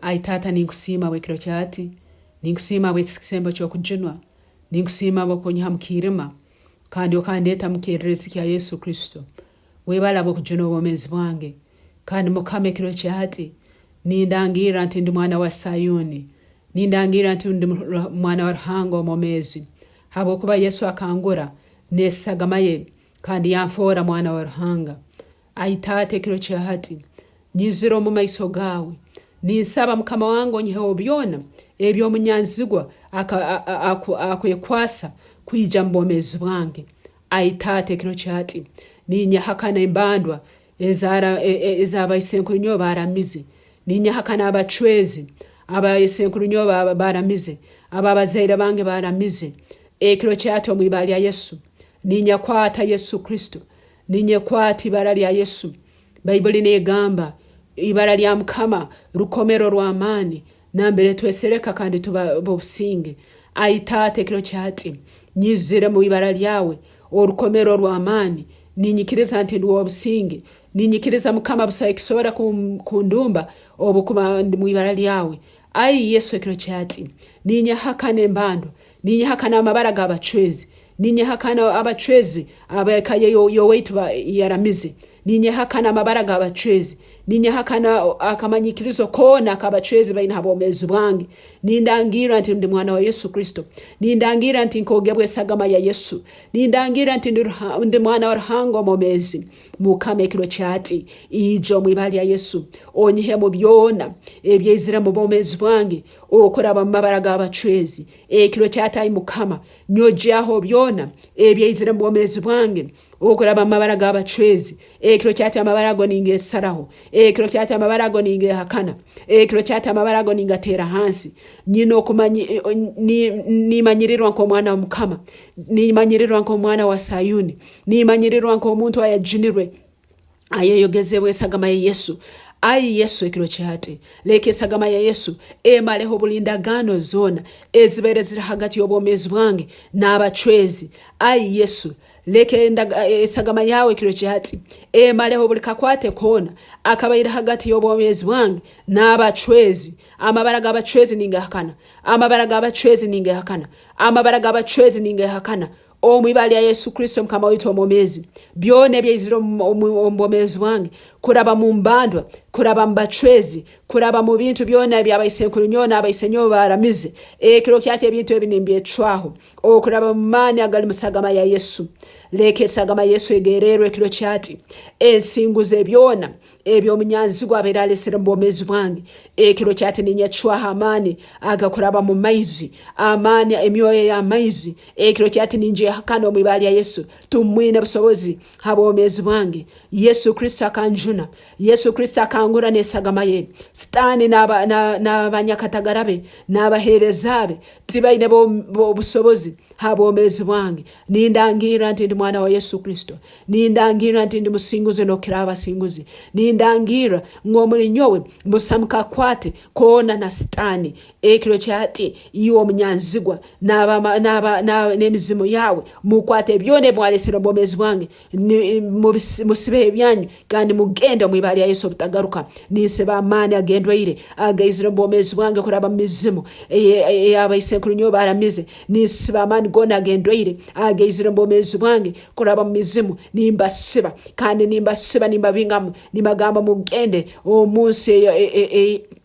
Ai Taata ninkusiima habw'ekiro kya hati, ninkusiima habw'ekisembo ky'okujunwa, ninkusiima habw'okunyiha mu kiirima kandi okandeeta mu kyererezi kya Yesu Kristo. Webale habw'okujuna obwomeezi bwange. Kandi Mukama ekiro kya hati nindangirra nti ndi mwana wa Sayuni, nindangirra nti ndi mwana wa Ruhanga omwomeezi habwokuba Yesu akangura n'esagama ye kandi yanfoora mwana wa Ruhanga. Ai Taata, ekiro kya hati nyizire omu maiso gaawe, ninsaba Mukama wange onyiheho byona eby'omunyanzigwa akwekwasa kwija mu bwomeezi bwange. Ai Taata, ekiro kya hati ninyehakana embandwa eza baisenkuru nyowe baaramize, ninyehakana abacwezi abaisenkuru nyowe baaramize, ab'abazaire bange baaramize. Ekiro kya hati omu ibara lya Yesu, ninyekwata Yesu Kristo. Ninyekwata ibara lya Yesu. Baibuli negamba, Ibara lya Mukama rukomero rw'amaani, nambere twesereka kandi tuba b'obusinge. Ai Taata, ekiro kya hati nyizire mu ibara lyawe, orukomero rw'amaani. Ninyikiriza nti ndi w'obusinge. Ninyikiriza Mukama busaho ekisobora kundumba obukuba ndi mu ibara lyawe. Ai Yesu, ekiro kya hati ninyehakana embandwa. Ninyehakana amabara g'abacwezi. Ninyehakana abacwezi ab'eka y'owaitu yaramize. Ninyehakana amabara g'abacwezi. Ninyehakana akamanyikirizo koona ak'abacwezi baine ha bwomeezi bwange. Nindangirra nti ndi mwana wa Yesu Kristo. Nindangirra nti nkogebwa esagama ya Yesu. Nindangirra nti ndi mwana wa Ruhanga omwomeezi. Mukama ekiro kyati, ija omu ibara lya Yesu, onyihemu byona ebyaizire mu bwomeezi bwange okuraba mu mabara g'abacwezi. Ekiro kyati, ai Mukama, nyogyaho byona ebyaizire mu bwomeezi bwange okuraba mu mabara g'abacwezi. Ekiro kyati amabara ago ningesaraho. Ekiro kyati amabara ago ningehakana. Ekiro kyati amabara ago ningateera hansi. Nyine okumanyi, nimanyirirwa nk'omwana wa Mukama. Nimanyirirwa nk'omwana wa Sayuni. Nimanyirirwa nk'omuntu ayajunirwe ayeyogezebwa esagama ya Yesu. Ai Yesu, ekiro kyati, leka esagama ya Yesu emaleho buli ndagaano zoona ezibaire ziri hagati y'obwomeezi bwange n'abacwezi. Ai Yesu, leka esagama yawe ekiro kyati emaleho buli kakwate koona akabaire hagati y'obwomeezi bwange n'abacwezi. Amabara g'abacwezi ningehakana. Amabara g'abacwezi ningehakana. Amabara g'abacwezi ningehakana. Omu ibara lya Yesu Kristo Mukama waitu omwomeezi, byona ebyaizire omu bwomeezi bwange kuraba mu mbandwa, kuraba mu bacwezi, kuraba mu bintu byona eby'abaisenkuru nyowe n'abaisenyowe baaramize, ekiro kyati ebintu ebi nimbyecwaho okuraba mu maani agali mu sagama ya Yesu. Leka esagama ya Yesu egeererwe ekiro kyati, ensinguze byona Eby'omunyanzigwa abaire alesere omu bwomeezi bwange, ekiro kyati ninyecwaho amaani agakuraba mu maizi, amaani emyoyo ey'amaizi, ekiro kyati ningyehakana omu ibara lya Yesu, tumwine busobozi ha bwomeezi bwange. Yesu Kristo akanjuna, Yesu Kristo akangura n'esagama ye. Sitaani n'abanyakatagara be n'abaheereza be tibaine busobozi ha bwomeezi bwange. Nindangirra nti ndi mwana wa Yesu Kristo. Nindangirra nti ndi musinguzi n'okukira abasinguzi. Nindangirra ngu omuli nyowe busamu kakwate koona na Sitaani. Ekiro kya hati, iwe omunyanzigwa n'emizimu yaawe, mukwate byona ebi mwalesere omu bwomeezi bwange, musibeho ebyanyu kandi mugende omu ibara lya Yesu obutagaruka. Ninsiba amaani ag'endwaire agaizire omu bwomeezi bwange kuraba mu mizimu ey'abaisenkuru nyowe baaramize. Ninsiba amaani goona ag'endwaire agaizire omu bwomeezi bwange kuraba mu mizimu. Nimbasiba kandi nimbasiba nimbabingamu nimbagamba mugende omu nsi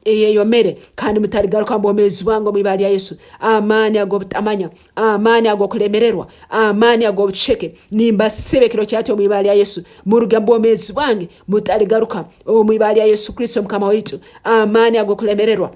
eyeyomere kandi mutaligaruka omu bwomeezi bwange omu ibara lya Yesu. Amaani ag'obutamanya Amaani ag'okulemererwa, amaani ag'obuceke, nimbasiba ekiro kyati omu ibara lya Yesu. Muruge mu bwomeezi bwange, mutaligaruka omu ibara lya Yesu Kristo Mukama waitu. Amaani ag'okulemererwa,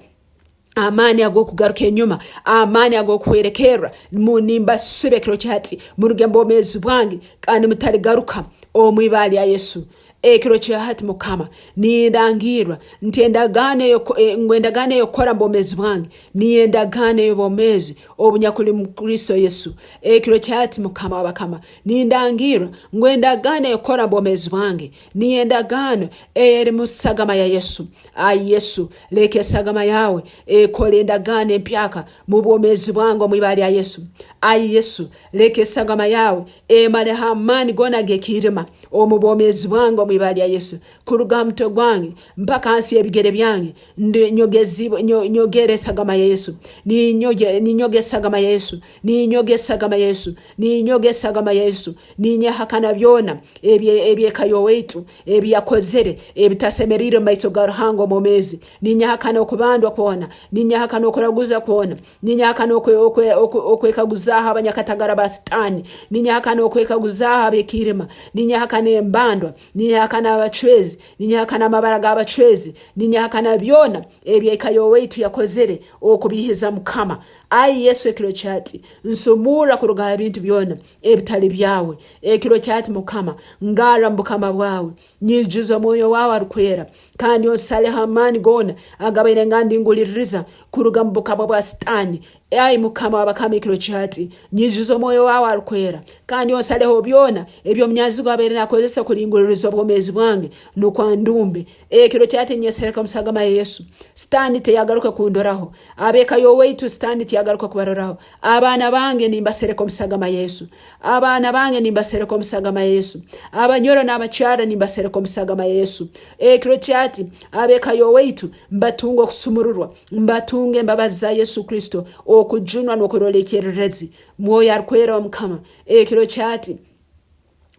amaani ag'okugaruka enyuma, amaani ag'okuhwerekerra, nimbasiba ekiro kyati, muruge mu bwomeezi bwange kandi mutaligaruka omu ibara lya Yesu. Ekiro kya hati Mukama, nindangirra nti endagaano eh, ngu endagaano ey'okukora mu bwomeezi bwange niyo endagaano ey'obwomeezi obunyakuli mu Kristo Yesu. Ekiro kya hati Mukama w'abakama, nindangirra ngu endagaano ey'okukora mu bwomeezi bwange niyo endagaano eyeri mu sagama ya Yesu. Ai Yesu, leka esagama yawe ekole endagaano empyaka mu bwomeezi bwange omu ibara lya Yesu. Ai Yesu, leka esagama yawe emaleho amaani goona ag'ekiirima. omu bwomeezi bwange omu ibara lya Yesu. Kuruga ha mutwe gwange mpaka hansi y'ebigere byange nyogere esagama ya Yesu. Ninyoga esagama ya Yesu. Ninyoga esagama ya Yesu. Ninyoga esagama ya Yesu. Ninyehakana byona eby'eka y'owaitu ebi yakozere ebitasemeriire omu maiso ga Ruhanga omwomeezi. Ninyehakana okubandwa kwona. Ninyehakana okuraguza kwona. Ninyehakana okwekaguzaaho abanyakatagara ba Sitaani. Ninyehakana okwekaguzaaho ab'ekiirima. Ninyehakana embandwa. Ninyehakana abacwezi. Ninyehakana amabara g'abacwezi. Ninyehakana byona eby'eka y'owaitu yakozere okubiihiza Mukama. Ai Yesu, ekiro kyati nsumurra kuruga ha bintu byona ebitali byawe. Ekiro kyati Mukama, ngarra mu bukama bwawe. Nyijuza Omwoyo wawe Arukwera kandi onsaleho amaani goona agabaire ngandinguliririza kuruga mu bukabwa bwa Sitaani. Ai Mukama w'abakama ekiro kyati, nyijuza Omwoyo wawe Arukwera kandi onsaleho byona eby'omunyanzigwa abaire nakozesa kulinguliriza obwomeezi bwange nukwo andumbe. Ekiro kyati nyesereka omu sagama ya Yesu. Sitaani teyagaruka kundoraho. Ab'eka y'owaitu Sitaani tiyagaruka kubaroraho. Abaana bange nimbasereka omu sagama ya Yesu. Abaana bange nimbasereka omu sagama ya Yesu. Abanyoro n'abakyara nimbasereka omu sagama ya Yesu. Ekiro kyati ab'eka y'owaitu mbatunga okusumururwa, mbatunga embabazi za Yesu Kristo, okujunwa n'okurora ekyererezi. Mwoyo Arukwera wa Mukama, ekiro kyati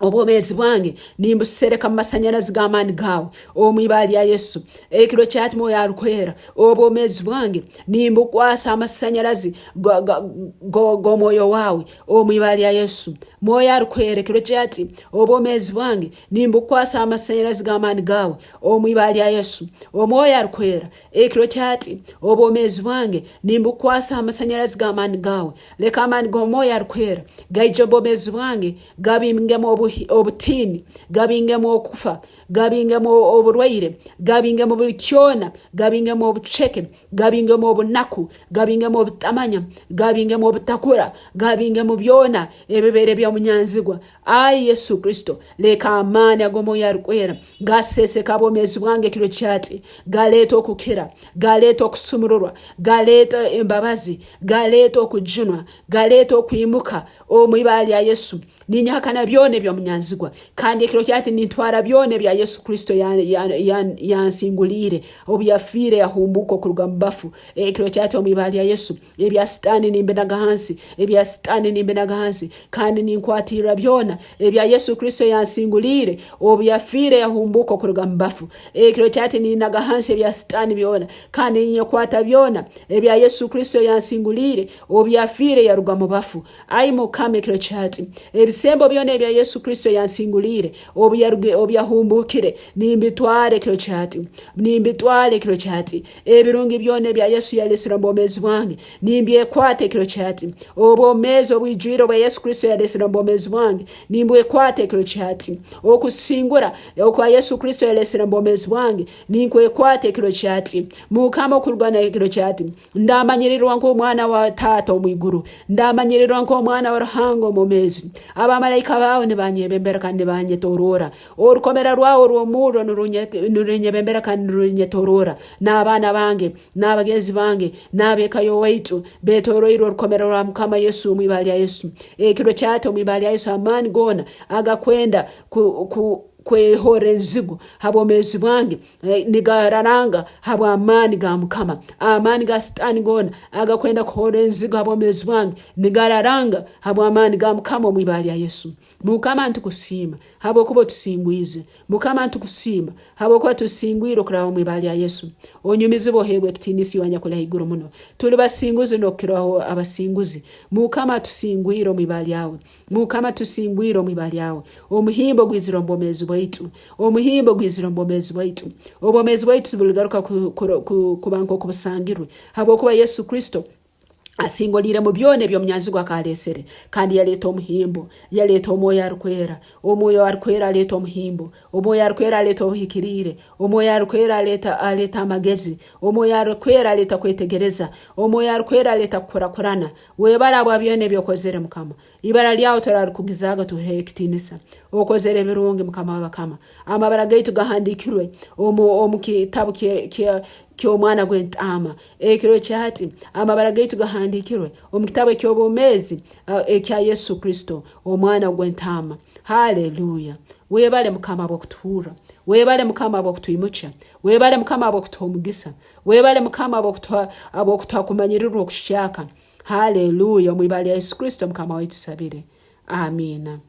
Obwomeezi bwange nimbusereka mu masanyarazi g'amaani gaawe omu ibara lya Yesu. Ekiro kyati Mwoyo Arukwera, obwomeezi bwange nimbukwasa amasanyarazi g'omwoyo waawe omu ibara lya Yesu. Mwoyo Arukwera, ekiro kyati obwomeezi bwange nimbukwasa amasanyarazi g'amaani gaawe omu ibara lya Yesu. Omwoyo Arukwera, ekiro kyati obwomeezi bwange nimbukwasa amasanyarazi g'amaani gaawe. Leka amaani g'Omwoyo Arukwera gaije omu bwomeezi bwange, gabingemu obutiini, gabingemu okufa, gabingemu oburwaire, gabingemu buli kyona, gabingemu obuceke, gabingemu obunaku, gabingemu obutamanya, gabingemu obutakura, gabingemu byona ebibaire by'omunyanzigwa. Ai Yesu Kristo, leka amaani ag'Omwoyo Arukwera gaseeseka abwomeezi bwange ekiro kyati, galeeta okukira, galeeta okusumururwa, galeeta embabazi, galeeta okujunwa, galeeta okwimuka omu ibara lya Yesu. Ninyehakana byona eby'omunyanzigwa, kandi ekiro kyati nintwara byona ebya Yesu Kristo yansinguliire obu yafiire yahumbuuka okuruga mu bafu. Ekiro kyati omu ibara lya Yesu, Ebya Sitaani nimbinaga hansi, ebya Sitaani nimbinaga hansi, kandi ninkwatirra byona ebya Yesu Kristo yansinguliire obu yafiire yahumbuuka okuruga mu bafu. Ekiro kyati ninaga hansi ebya Sitaani byona, kandi ninyekwata byona ebya Yesu Kristo yansinguliire obu yafiire yaruga mu bafu. Ai Mukama, ekiro kyati ebisembo byona ebya Yesu Kristo yansinguliire obu obu yahumbuukire nimbitwara ekiro kyati, nimbitwara ekiro kyati. Ebirungi byona ebya Yesu yalesire omu bwomeezi bwange nimbyekwata ekiro kyati. Obwomeezi obwijwire obwa Yesu Kristo yalesire omu bwomeezi bwange nimbwekwata ekiro kyati. Okusingura okwa Yesu Kristo yalesire omu bwomeezi bwange ninkwekwata ekiro kyati. Mukama okuruga ekiro kyati ndamanyirirwa nk'omwana wa Taata omu iguru, ndamanyirirwa nk'omwana wa Ruhanga omwomeezi. Abamalaika baawe nibanyebembera kandi nibanyetoroora. Orukomera rwawe orw'omurro nirunyebembera kandi nirunyetoroora. N'abaana bange, n'abagenzi bange, n'ab'eka y'owaitu betoroirwe orukomera rwa Mukama Yesu omu ibara lya Yesu. Ekiro kyati omu ibara lya Yesu amaani goona agakwenda kwehorra enzigu ha bwomeezi bwange nigararanga habw'amaani ga Mukama. Amaani ga Sitaani goona agakwenda kuhoora enzigu ha bwomeezi bwange nigararanga habw'amaani ga Mukama omu ibara lya Yesu. Mukama ntukusiima habwokuba otusingwize. Mukama ntukusiima habwokuba tusingwire okuraba omu ibara lya Yesu. Onyumizibwe oheebwe ekitiinisa iwe anyakuli haiguru muno. Tuli basinguzi n'okukiraho abasinguzi. Mukama tusingwire omu ibara lyawe. Mukama tusingwire omu ibara lyawe. Omuhimbo gwizire omu bwomeezi bwaitu. Omuhimbo gwizire omu bwomeezi bwaitu. Obwomeezi bwaitu tibuligaruka kuba nk'oku busangirwe habwokuba Yesu Kristo asingoliire mu byona eby'omunyanzigwa akaaleesere, kandi yaleeta omuhimbo, yaleeta Omwoyo Arukwera. Omwoyo Arukwera aleeta omuhimbo. Omwoyo Arukwera aleeta obuhikiriire. Omwoyo Arukwera aleeta aleeta amagezi. Omwoyo Arukwera aleeta kwetegereza. Omwoyo Arukwera aleeta kukurakurana. Webale habwa byona ebi okozere Mukama. Ibara lyawe turarikugizaaga tukuhe ekitiinisa. Okozere ebirungi Mukama w'abakama. Amabara gaitu gahandiikirwe omu omu kitabu ky'Omwana gw'Entaama. Ekiro kya hati, amabara gaitu gahandiikirwe omu kitabu eky'obwomeezi ekya Yesu Kristo, Omwana gw'Entaama. Haleluya! Webale Mukama habw'okutuhurra. Webale Mukama habw'okutwimukya. Webale Mukama habw'okutuha omugisa. Webale Mukama habw'okutuha kumanyirirwa okuhyaka. Haleluya! Omu ibara lya Yesu Kristo Mukama waitu tusabire. Amiina.